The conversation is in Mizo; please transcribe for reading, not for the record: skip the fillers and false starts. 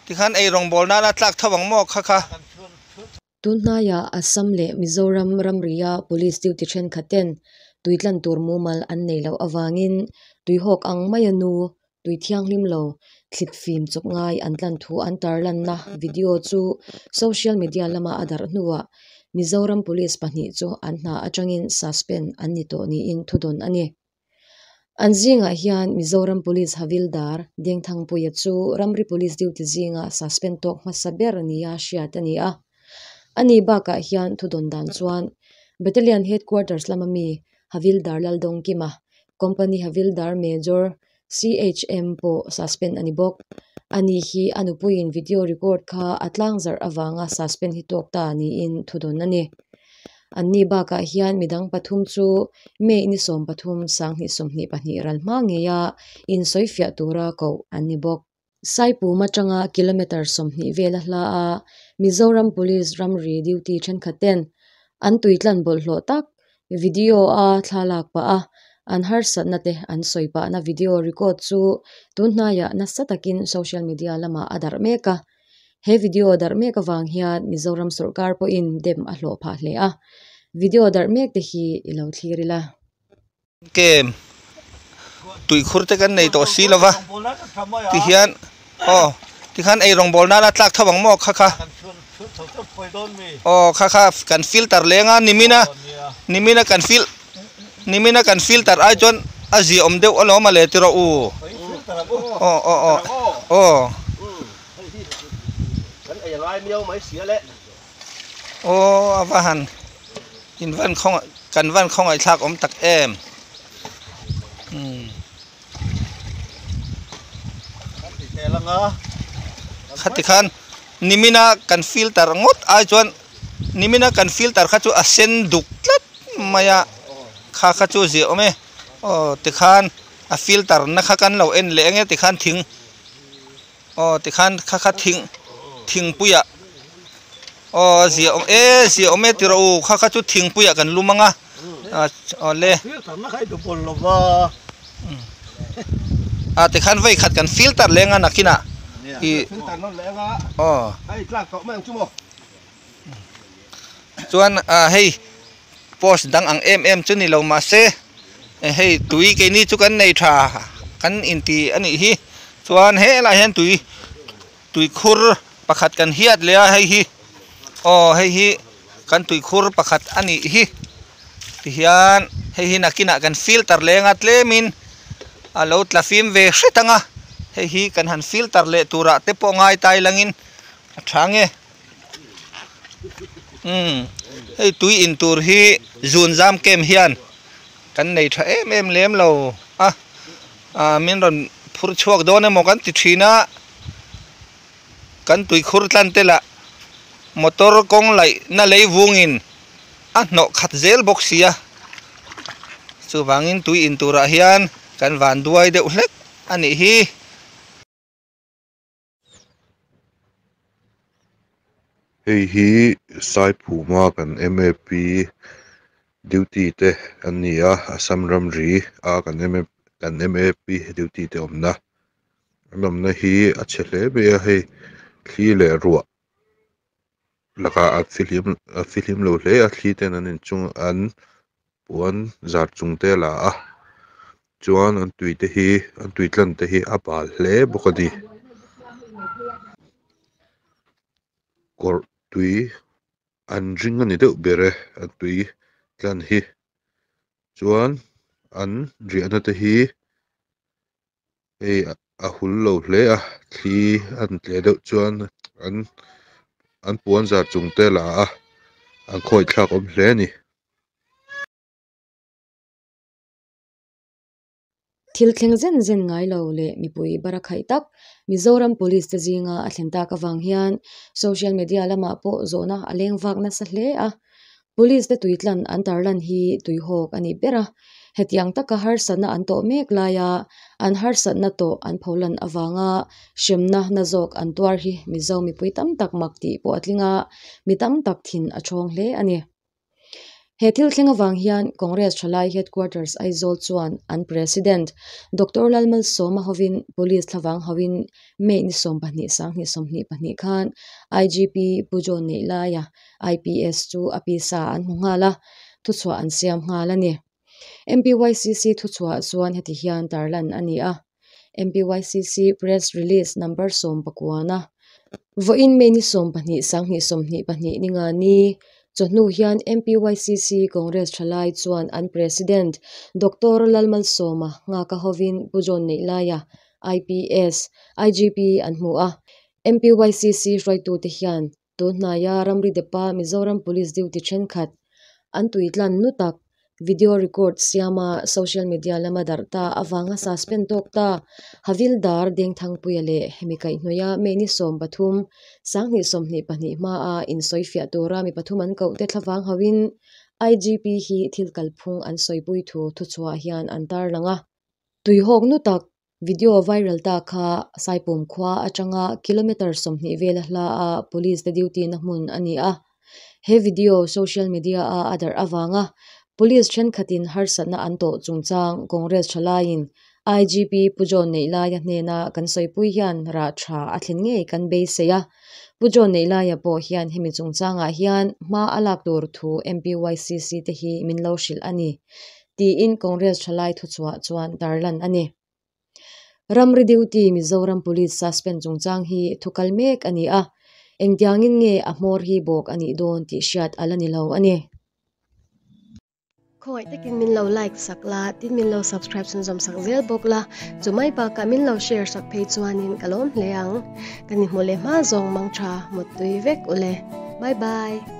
Tikhan ei rawngbawl nana tlak tho ang maw kha kha. Tunhnaiah Assam leh Mizoram ramria Police duty thenkhat ten tui tlan tur mumal an nei loh avangin tuihawk ang maia nu tui thianghlim lo thlit fim chawp ngai an tlan thu an tarlanna video chu social media lama a darh hnuah Mizoram Police pahnih chu an hna atangin suspend an ni tawh niin thudawn a ni. An zingah hian Mizoram Police Havildar Dengthangpuia chu ramri Police duty zinga suspend tawk hmasa ber nia hriat a ni a. Ani bakah hian thudawn dan chuan Battalion Headquarters lama mi Havildar Laldawngkima, Company Havildar Major CHM pawh suspend a ni bawk. Ani hi a nupuiin video record kha a tlangzarh avanga suspend hi tawk ta niin thudawn a ni. Anni bakah hian midang pathum chu May ni 13 2022 ral hma ngeia insawifiah tura koh an ni bawk. Saipum atanga kilometre 20 vela hla a Mizoram Police ramri duty thenkhat ten an tuitlan bawlhhlawh tak video a thlalak pah a, an harsatna te an sawi pahna video record chu tunhnaiah nasa takin social media lamah a darh mek a. He video darh mek avang hian Mizoram sawrkar pawhin dem a hlawh phah hle a, video darh mek te hi i lo thlir ila. Kem tuikhur te kan nei tawh si lova tihian aw tikhan ei rawngbawl nana tlak tho ang maw kha kha aw kha kha kan filter leng a nimina nimina kan fil nimina kan filter ai chuan a ziaawm deuh alawm a le ti rawh u aw aw aw aw. Aw a va han in van khawngaih kan van khawngaih thlak awm tak em umm khati khan nimina kan filter ngawt ai chuan nimina kan filter kha chu a sen duk tlat mai a kha kha chu ziah awm e aw tikhan a filter na kha kan lo en leh ang e tikhan thing. Aw tikhan kha kha thing thingpuiah aw a zia awm e zia awm e ti rawh u kha kha chu thingpuiah kan lum ang a aw le a tikhan vei khat kan filter leng a nakinah ih aw chuan ah hei post dang ang em em chu ni lo mahse hei tui keini chu kan nei tha kan inti a nih hi chuan helaiah hian tui tuikhur pakhat kan hiat leh a hei hi aw hei hi kan tuikhur pakhat a nih hi tihian hei hi nakinah kan filter leng a tlemin a lo tla fim ve hret ang a hei hi kan han filter leh turah te pawh ngai tai langin a tha nge. Umm hei tui in tur hi zun zam kem hian kan nei tha em em lem lo a ah min rawn phur chhuak dawn emaw kan ti thin a kan tui khur tlan te lah motor kawng laih na lei vungin a hnawh khat zel bawk si a chuvangin tui in turah hian kan van duai deuh hlek a nih hi. Hei hi Saiphuma kan map duty te an ni a Assam ramri a kan kan map duty te awmna an awmna hi a chhe hle mai a hei thli leh ruah lakah a fihlim a fihlim lo hle a thli ten an inchung an puan zar chung te a la a chuan an tui te hi an tui tlan te hi a bal hle bawk a ni kawrh tui an ring a ni deuh ber e an tui tlan hi chuan an riahna te hi hei a hul lo hle a thli an tleh deuh chuan an an puan zar chung te a la a an khawi thlak awm hle a ni. Thil thleng zen zen ngai lo leh mipui barakhaih tak Mizoram Police te zinga a thlen tak avang hian social media lamah pawh zawhna a leng vak nasa hle a. Police te tuitlan an tarlan hi tuihawk a nih ber a, hetiang taka harsatna an tawh mek laia an harsatna tawh an pholan avanga hremna na zawk an tuar hi Mizo mipui tam tak mak tih pawh a tling a, mi tam tak thin a thawng hle a ni. He thil thleng avang hian Congress thalai Headquarters Aizawl chuan an President Doctor Lalmalsawma hovin Police thlavang hauhin May ni 12 2022 khan IGP Pu John Neihlaia IPS chu a pisa an hmu nghal a, thuchhuah an siam nghal a ni. MPYCC thuchhuah chuan heti hian tarlan a ni a, MPYCC Press Release Number 19a Vawiin May ni 12 2022 ni nga ni chawhnu hian MPYCC Congress thalai chuan an President Doctor Lalmalsawma nghaka hovin Pu John Neihlaia IPS, IGP an hmu a. MPYCC hruaitute hian Tunhnaia ramri depa Mizoram Police duty thenkhat an tuitlan nu tak video record siama social media lama darh ta avanga suspend tawk ta Havildar Dengthangpuia leh hemi kaihhnawia May ni 13 2022 hmaa insawifiah tura mi pathum an koh te thlavang hauhin IGP hi thil kalphung an sawipui thu thuchhuah hian an tarlang a. Tuihawk nu tak Video viral ta kha Saipum khua atanga kilometre 20 vela hla a police te duty na hmun a ni a. He video social media a a darh avanga police thenkhatin harsatna an tawh chungchang Congress thalaiin IGP Pu John Neihlaia hnena kan sawipui hian rah tha a thlen ngei kan beisei a. Pu John Neihlaia pawh hian hemi chungchangah hian hma a lak tur thu MPYCC te hi min lo hrilh a ni tiin Congress thalai thuchhuah chuan tarlan a ni. Ramri duty Mizoram Police suspend chungchang hi thu kal mek a ni a, engtiangin nge a hmawr hi bawk a nih dawn tih hriat a la ni lo a ni. Khawngaih takin min lo like sak la, tin min lo subscribe chhunzawm sak zel bawk la, chumai bakah min lo share sak phei chuanin ka lawm hle ang. Kan inhmu leh hma zawng mang tha, muttui vek ule. Bye bye.